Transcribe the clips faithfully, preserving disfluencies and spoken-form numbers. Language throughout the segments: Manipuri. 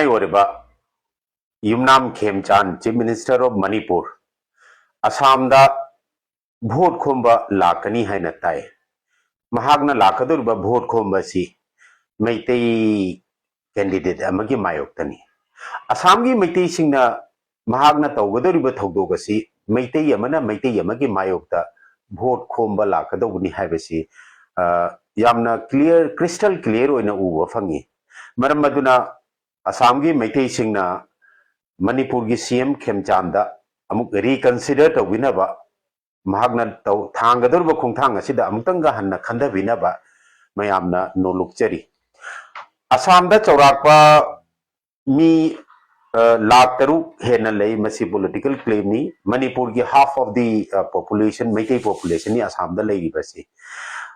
ꯑꯣꯏꯔꯤꯕ ꯌꯨꯝꯅꯥꯝ ꯈꯦꯝꯆꯥꯟ, Chief Minister of Manipur, ꯑꯁꯥꯝꯗ ꯚꯣꯠ ꯈꯣꯝꯕ ꯂꯥꯛꯀꯅꯤ ꯍꯥꯏꯅ ꯇꯥꯏ꯫ ꯃꯍꯥꯛꯅ ꯂꯥꯛꯀꯗꯧꯔꯤꯕ ꯚꯣꯠ ꯈꯣꯝꯕ ꯑꯁꯤ ꯃꯩꯇꯩ candidate ꯑꯃꯒꯤ ꯃꯥꯌꯣꯛꯇꯅꯤ꯫ ꯑꯁꯥꯝꯒꯤ ꯃꯩꯇꯩꯁꯤꯡꯅ ꯃꯍꯥꯛꯅ ꯇꯧꯒꯗꯧꯔꯤꯕ ꯊꯧꯗꯣꯛ ꯑꯁꯤ ꯃꯩꯇꯩ ꯑꯃꯅ ꯃꯩꯇꯩ ꯑꯃꯒꯤ ꯃꯥꯌꯣꯛꯇ ꯚꯣꯠ ꯈꯣꯝꯕ ꯂꯥꯛꯀꯗꯧꯕꯅꯤ ꯍꯥꯏꯕꯁꯤ, ꯑ, ꯌꯥꯝꯅ clear, crystal clear ꯑꯣꯏꯅ ꯎꯕ ꯐꯪꯉꯤ꯫ ꯃꯔꯝ ꯑꯗꯨꯅ ꯑꯁꯥꯝꯒꯤ ꯃꯩꯇꯩꯁꯤꯡꯅ ꯃꯅꯤꯄꯨꯔꯒꯤ C M ꯈꯦꯝꯆꯥꯟꯗ ꯑꯃꯨꯛ reconsider ꯇꯧꯕꯤꯅꯕ, ꯃꯍꯥꯛꯅ ꯇꯧ-, ꯊꯥꯡꯒꯗꯧꯔꯤꯕ ꯈꯣꯡꯊꯥꯡ ꯑꯁꯤꯗ ꯑꯃꯨꯛꯇꯪꯒ ꯍꯟꯅ ꯈꯟꯊꯕꯤꯅꯕ ꯃꯌꯥꯝꯅ ꯅꯣꯜꯂꯨꯛꯆꯔꯤ꯫ ꯑꯁꯥꯝꯗ ꯆꯥꯎꯔꯥꯛꯄ ꯃꯤ, ꯑ, ꯂꯥꯈ ꯇꯔꯨꯛ ꯍꯦꯟꯅ ꯂꯩ꯫ ꯃꯁꯤ political claimꯅꯤ꯫ ꯃꯅꯤꯄꯨꯔꯒꯤ half of the, ꯑ, population, ꯃꯩꯇꯩ populationꯅꯤ ꯑꯁꯥꯝꯗ ꯂꯩꯔꯤꯕꯁꯤ꯫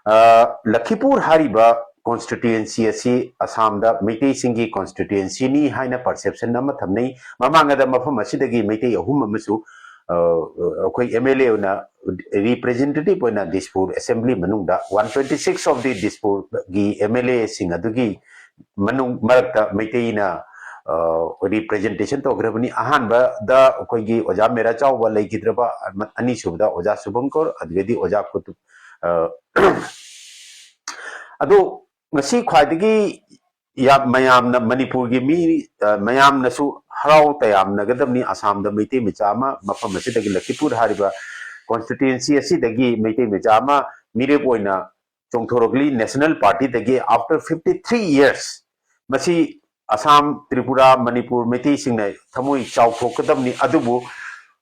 ꯑ, ꯂꯈꯤꯄꯨꯔ ꯍꯥꯏꯔꯤꯕ constituency ꯑꯁꯤ ꯑꯁꯥꯝꯗ ꯃꯩꯇꯩꯁꯤꯡꯒꯤ constituencyꯅꯤ ꯍꯥꯏꯅ perception ꯑꯃ ꯊꯝꯅꯩ꯫ ꯃꯃꯥꯡꯗ ꯃꯐꯝ ꯑꯁꯤꯗꯒꯤ ꯃꯩꯇꯩ ꯑꯍꯨꯝ ꯑꯃꯁꯨ, ꯑ, ꯑꯩꯈꯣꯏ M L A ꯑꯣꯏꯅ, representative ꯑꯣꯏꯅ ꯗꯤꯁꯄꯨꯔ assembly ꯃꯅꯨꯡꯗ one twenty six of the ꯗꯤꯁꯄꯨꯔꯒꯤ M L Aꯁꯤꯡ ꯑꯗꯨꯒꯤ ꯃꯅꯨꯡ, ꯃꯔꯛꯇ ꯃꯩꯇꯩꯅ, ꯑ, representation ꯇꯧꯈ꯭ꯔꯕꯅꯤ꯫ ꯑꯍꯥꯟꯕꯗ ꯑꯩꯈꯣꯏꯒꯤ ꯑꯣꯖꯥ ꯃꯦꯔꯥ ꯆꯥꯎꯕ ꯂꯩꯈꯤꯗ꯭ꯔꯕ, ꯑꯅꯤꯁꯨꯕꯗ ꯑꯣꯖꯥ ꯁꯨꯚꯪꯀꯔ, ꯑꯗꯨꯗꯒꯤꯗꯤ ꯑꯣꯖꯥ ꯀꯨꯇꯨꯕ, ꯑ, ꯑꯗꯣ ꯉꯁꯤ ꯈ꯭ꯋꯥꯏꯗꯒꯤ ꯌꯥꯝ, ꯃꯌꯥꯝꯅ, ꯃꯅꯤꯄꯨꯔꯒꯤ ꯃꯤ, ꯑ, ꯃꯌꯥꯝꯅꯁꯨ ꯍꯔꯥꯎ ꯇꯌꯥꯝꯅꯒꯗꯕꯅꯤ꯫ ꯑꯁꯥꯝꯗ ꯃꯩꯇꯩ ꯃꯆꯥ ꯑꯃ, ꯃꯐꯝ ꯑꯁꯤꯗꯒꯤ, ꯂꯈꯤꯄꯨꯔ ꯍꯥꯏꯔꯤꯕ constituency ꯑꯁꯤꯗꯒꯤ ꯃꯩꯇꯩ ꯃꯆꯥ ꯑꯃ ꯃꯤꯔꯦꯞ ꯑꯣꯏꯅ ꯆꯣꯡꯊꯣꯔꯛꯂꯤ꯫ National Partyꯗꯒꯤ, after fifty three years, ꯃꯁꯤ ꯑꯁꯥꯝ, ꯇ꯭ꯔꯤꯄꯨꯔꯥ, ꯃꯅꯤꯄꯨꯔ ꯃꯩꯇꯩꯁꯤꯡꯅ ꯊꯃꯣꯏ ꯆꯥꯎꯊꯣꯛꯀꯗꯕꯅꯤ꯫ ꯑꯗꯨꯕꯨ,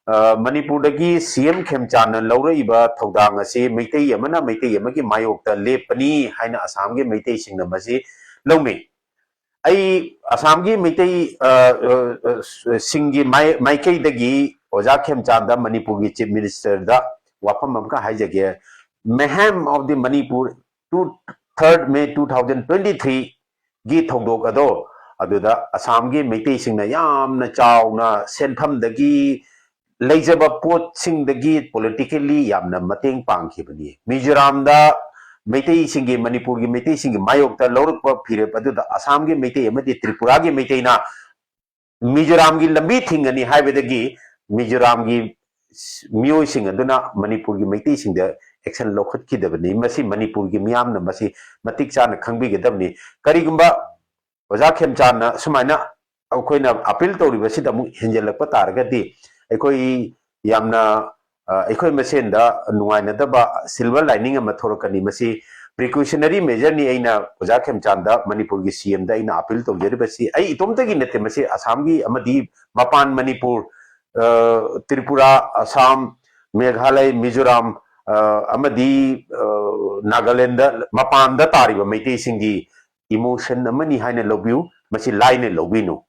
ꯑ, ꯃꯅꯤꯄꯨꯔꯗꯒꯤ C M ꯈꯦꯝꯆꯥꯟꯅ ꯂꯧꯔꯛꯏꯕ ꯊꯧꯗꯥꯡ ꯑꯁꯤ ꯃꯩꯇꯩ ꯑꯃꯅ ꯃꯩꯇꯩ ꯑꯃꯒꯤ ꯃꯥꯌꯣꯛꯇ ꯂꯦꯞꯄꯅꯤ ꯍꯥꯏꯅ ꯑꯁꯥꯝꯒꯤ ꯃꯩꯇꯩꯁꯤꯡꯅ ꯃꯁꯤ ꯂꯧꯅꯩ꯫ ꯑꯩ ꯑꯁꯥꯝꯒꯤ ꯃꯩꯇꯩ, ꯑ, ꯑ, ꯑ, ꯁꯤꯡꯒꯤ ꯃꯥꯏ-, ꯃꯥꯏꯀꯩꯗꯒꯤ ꯑꯣꯖꯥ ꯈꯦꯝꯆꯥꯟꯗ, ꯃꯅꯤꯄꯨꯔꯒꯤ Chief Ministerꯗ ꯋꯥꯐꯝ ꯑꯃꯈꯛ ꯍꯥꯏꯖꯒꯦ꯫ Mayhem of the Manipur two, third May two thousand twenty three ꯒꯤ ꯊꯧꯗꯣꯛ ꯑꯗꯣ, ꯑꯗꯨꯗ ꯑꯁꯥꯝꯒꯤ ꯃꯩꯇꯩꯁꯤꯡꯅ ꯌꯥꯝꯅ ꯆꯥꯎꯅ ꯁꯦꯟꯐꯝꯗꯒꯤ, ꯂꯩꯖꯕ ꯄꯣꯠꯁꯤꯡꯗꯒꯤ, politically ꯌꯥꯝꯅ ꯃꯇꯦꯡ ꯄꯥꯡꯈꯤꯕꯅꯤ꯫ ꯃꯤꯖꯣꯔꯥꯝꯗ ꯃꯩꯇꯩꯁꯤꯡꯒꯤ, ꯃꯅꯤꯄꯨꯔꯒꯤ ꯃꯩꯇꯩꯁꯤꯡꯒꯤ ꯃꯥꯌꯣꯛꯇ ꯂꯧꯔꯛꯄ ꯐꯤꯔꯦꯞ ꯑꯗꯨꯗ ꯑꯁꯥꯝꯒꯤ ꯃꯩꯇꯩ ꯑꯃꯗꯤ ꯇ꯭ꯔꯤꯄꯨꯔꯥꯒꯤ ꯃꯩꯇꯩꯅ ꯃꯤꯖꯣꯔꯥꯝꯒꯤ ꯂꯝꯕꯤ ꯊꯤꯡꯒꯅꯤ ꯍꯥꯏꯕꯗꯒꯤ ꯃꯤꯖꯣꯔꯥꯝꯒꯤ ꯃꯤꯑꯣꯏꯁꯤꯡ ꯑꯗꯨꯅ ꯃꯅꯤꯄꯨꯔꯒꯤ ꯃꯩꯇꯩꯁꯤꯡꯗ action ꯂꯧꯈꯠꯈꯤꯗꯕꯅꯤ꯫ ꯃꯁꯤ ꯃꯅꯤꯄꯨꯔꯒꯤ ꯃꯤꯌꯥꯝꯅ ꯃꯁꯤ ꯃꯇꯤꯛ ꯆꯥꯅ ꯈꯪꯕꯤꯒꯗꯕꯅꯤ꯫ ꯀꯔꯤꯒꯨꯝꯕ ꯑꯣꯖꯥ ꯈꯦꯝꯆꯥꯟꯅ ꯁꯨꯃꯥꯏꯅ ꯑꯩꯈꯣꯏꯅ appeal ꯇꯧꯔꯤꯕꯁꯤꯗ ꯑꯃꯨꯛ ꯍꯦꯟꯖꯜꯂꯛꯄ ꯇꯥꯔꯒꯗꯤ ꯑꯩꯈꯣꯏ ꯌꯥꯝꯅ, ꯑ, ꯑꯩꯈꯣꯏ ꯃꯁꯦꯟꯗ ꯅꯨꯡꯉꯥꯏꯅꯗꯕ silver lining ꯑꯃ ꯊꯣꯔꯛꯀꯅꯤ꯫ ꯃꯁꯤ precautionary measureꯅꯤ꯫ ꯑꯩꯅ ꯑꯣꯖꯥ ꯈꯦꯝꯆꯥꯟꯗ, ꯃꯅꯤꯄꯨꯔꯒꯤ CMꯗ ꯑꯩꯅ appeal ꯇꯧꯖꯔꯤꯕꯁꯤ ꯑꯩ ꯏꯇꯣꯝꯇꯒꯤ ꯅꯠꯇꯦ, ꯃꯁꯤ ꯑꯁꯥꯝꯒꯤ ꯑꯃꯗꯤ ꯃꯄꯥꯟ ꯃꯅꯤꯄꯨꯔ, ꯑ, ꯇ꯭ꯔꯤꯄꯨꯔꯥ, ꯑꯁꯥꯝ, ꯃꯦꯘꯥꯂꯌ, ꯃꯤꯖꯣꯔꯥꯝ, ꯑ, ꯑꯃꯗꯤ, ꯑ, ꯅꯥꯒꯥꯂꯦꯟꯗ ꯃꯄꯥꯟꯗ ꯇꯥꯔꯤꯕ ꯃꯩꯇꯩꯁꯤꯡꯒꯤ emotion ꯑꯃꯅꯤ ꯍꯥꯏꯅ ꯂꯧꯕꯤꯌꯨ꯫ ꯃꯁꯤ ꯂꯥꯏꯅ ꯂꯧꯕꯤꯅꯨ꯫